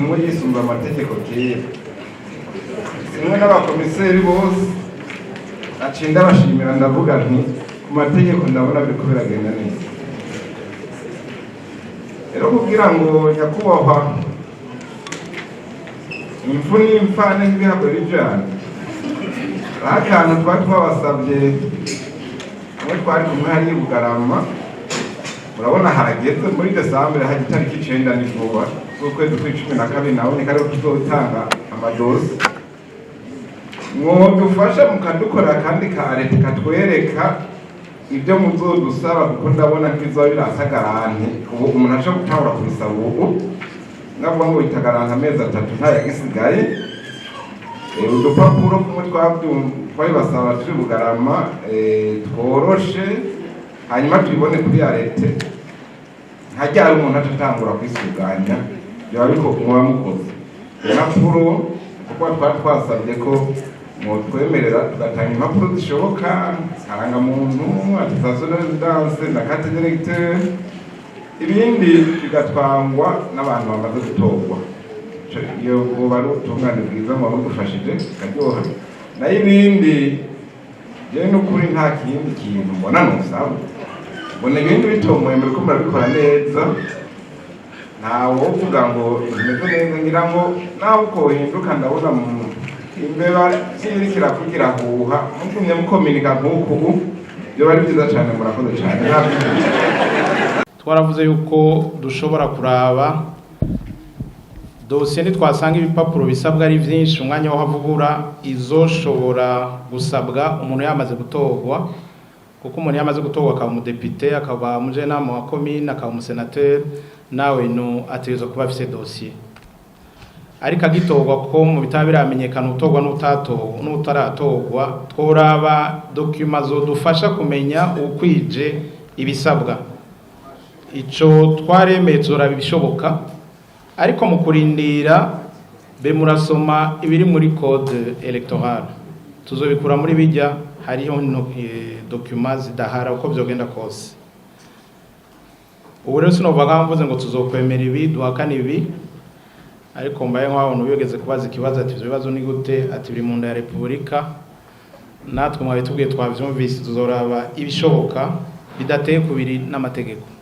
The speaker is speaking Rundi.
umwe yisunga amategeko kera simwe n'abakomiseri bose. Naciye ndabashimira, ndavuga nti ku mategeko ndabona biriko biragenda neza. Rero kugira ngo nyakubahwa imfu n'imfane nk'ibihabwa bijana, aho akantu twari twabasabye hamwe twari kumwe hariya i Bugarama, murabona harageze muri décembre, hajya itariki 9, ni vuba, z'ukwezi kw'12, naboneka ariho tuzotanga amadosiye. Mwodufasha mukadukorera akandi ka arrêté katwereka ibyo muzodusaba, kuko ndabona nk'ibizoba birasagaranti. Ubu umuntu ashobora gutangura kubisaba ubu, navuga ngo bitagaranta amezi 3 ntayagisigaye. Udupapuro kumwe twabibasaba turi Bugarama, tworoshe, hanyuma tubibone kuri arrêté ntajyari umuntu aca atangura kwisuganya, byaba biko muba mukoze impapuro, kuko twari twasabye ko mwotwemerera tugatanga impapuro zishoboka: karangamuntu, attestation de résidence na carte d'électeur, ibindi bigatwangwa n'abantu bamaze gutorwa. Iyo buba ari ubutungane bwiza, muba mudufashije bikaryoha. Nayo ibindi, jewe n'ukuri nta kindi kintu mbona nusaba. Mbona ibindi bitomoye, muriko murabikora neza, ntawovuga ngo bimeze neza. Ngira ngo nawe uko uhinduka, ndabona mu imbeba ziriko irakugira huha, mugumye mukominika nk'uku ubu byoba ari byiza cyane. Murakoze cyane, nta Twaravuze yuko dushobora kuraba dosiye ntitwasanga ibipapuro bisabwa ari byinshi, umwanya wo havugura izoshobora gusabwa umuntu yamaze gutorwa, kuko umuntu yamaze gutorwa akaba umudepite, akaba umujenama wa komine, akaba umusenateri, nawe no ategerezwa kuba afise dosiye. Ariko agitorwa, ko mu bitaba biramenyekana utorwa n'utaratorwa, tworaba documents zodufasha kumenya ukwije ibisabwa. Ico twaremeye, tuzoraba ibishoboka, ariko mu kurindira be murasoma ibiri muri code électoral, tuzobikura muri bijya hariho no, documents zidahara uko vyogenda kose. Ubu rero sinovuga mvuze ngo tuzokwemera ibi, duhakana ibi, ariko mbaye nk'aho bigeze kubaza ikibazo ati ivyo bibazo ni gute, ati biri mu nda ya repubulika. Natwe mwabitubwiye, twavyumvise, tuzoraba ibishoboka bidateye kubiri n'amategeko.